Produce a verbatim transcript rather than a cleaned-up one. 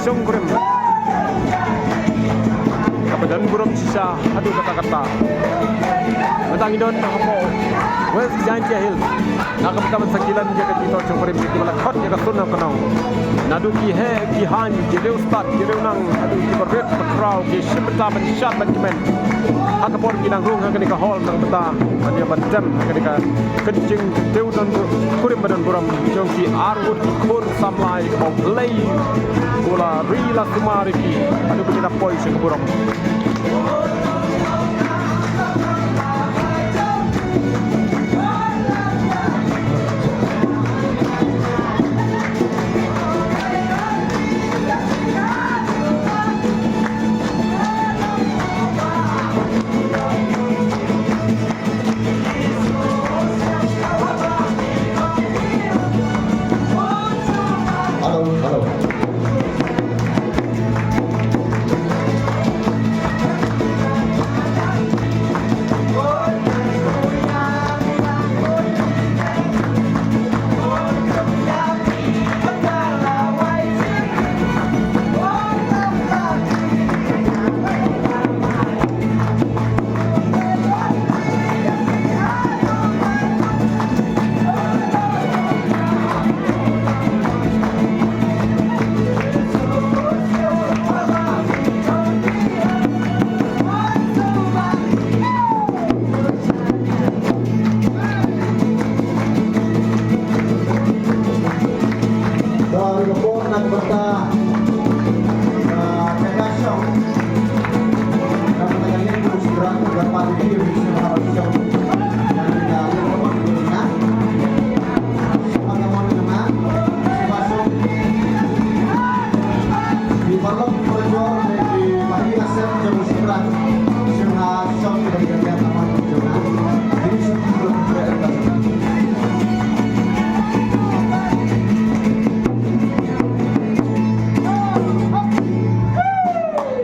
Shongkurim. Kaba don burom shisha haduh katta katta. Mynta ngi don hapoh West Jaintia Hills. Na ka bynta ban sa kilan ïa ka jingtoh shongkurim kiba la khot ïa ka Syrnam Khnong. Naduh ki heh ki haiñ, ki riewstad, ki riewnang, haduh kiba rit ba khraw, ki shim bynta ban shad ban kmen ha ka por ki nang rung ha kane ka hall na ka bynta ban ïa ban tem ha kane ka kynjingtiew don kurim ba don burom jong ki arngut ki khun samla ïa kaba U Blei u la ri la sumar ïa ki haduh ba ki la poi sha ka burom. Hello, hello. Dari ka por na ka bynta